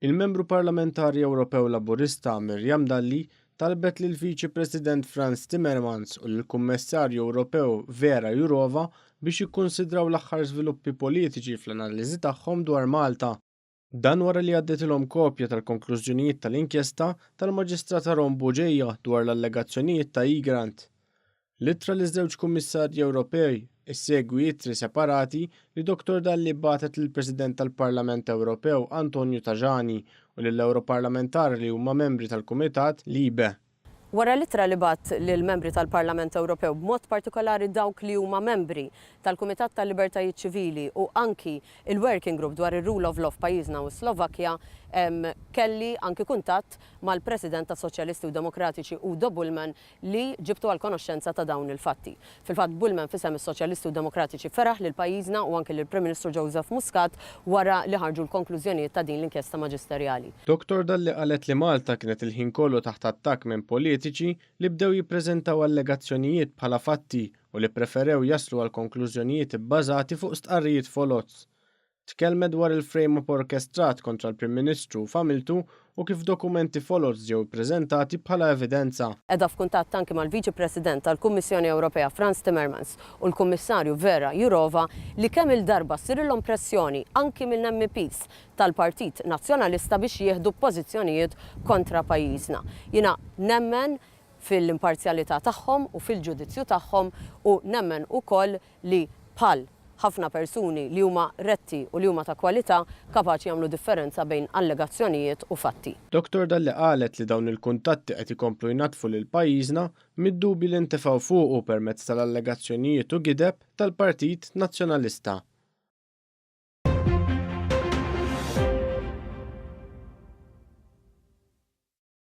Il-Membru Parlamentari Ewropew Laburista Miriam Dalli talbet lill-Viċi President Frans Timmermans u lill-Kummissarju Ewropew Vera Jourova biex jikkunsidraw l-aħħar żviluppi politiċi fl-analiżi tagħhom dwar Malta. Dan wara li għaddietilhom kopja tal-konklużjonijiet tal-inkjesta tal-Maġistrat Aaron Bugeja dwar l-allegazzjonijiet ta' Egrant. L-ittra liż-żewġ Kummissarji Ewropej issegwi ittri separati li Dottor Dalli bagħtet lill-President tal-Parlament Ewropew Antonio Tajani u lill-Ewroparlamentari li huma membri tal-Kumitat LIBE. Wara l-ittra li bagħat lill-membri tal-Parlament Ewropew, b'mod partikolari dawk li huma membri tal-Kumitat tal-Libertajiet Ċivili u anki l-Working Group dwar ir-Rule of Law f'pajjiżna u s-Slovakkja, kelli anki kuntatt mal-President tas-Soċjalisti u Demokratiċi Udo Bullmann li ġibtu għall-konoxxenza ta' dawn il-fatti. Fil-fatt Bullmann f'isem is-Soċjalisti u Demokratiċi feraħ lil pajjiżna u anki lill-Prim Ministru Joseph Muscat wara li ħarġu l-konklużjonijiet ta' din l-inkjesta maġisterjali. Dottor Dalli qalet li Malta kienet il-ħin kollu taħt attakk minn politiċi li bdew jippreżentaw allegazzjonijiet bħala fatti u li ppreferew jaslu għal konklużjonijiet ibbażati fuq stqarrijiet foloz. Tkellmet dwar il-frame-up orkestrat kontra l-Prim Ministru u familtu u kif dokumenti foloz ġew ippreżentati bħala evidenza. Qiegħda f'kuntatt anki mal-Viċi President tal-Kummissjoni Ewropea Frans Timmermans u l-Kummissarju Vera Jourova li kemm-il darba ssirilhom pressjoni anki minn MEPs tal-Partit Nazzjonalista biex jieħdu pożizzjonijiet kontra pajjiżna. Jiena nemmen fil-imparzjalità tagħhom u fil-ġudizzju tagħhom u nemmen ukoll li bħal ħafna persuni li huma retti u li huma ta' kwalità, kapaċi jagħmlu differenza bejn allegazzjonijiet u fatti. Dottor Dalli qalet li dawn il-kuntatti qed ikomplu jnaddfu lil pajjiżna mid-dubji li ntefgħu fuqu permezz tal-allegazzjonijiet u gideb tal-Partit Nazzjonalista.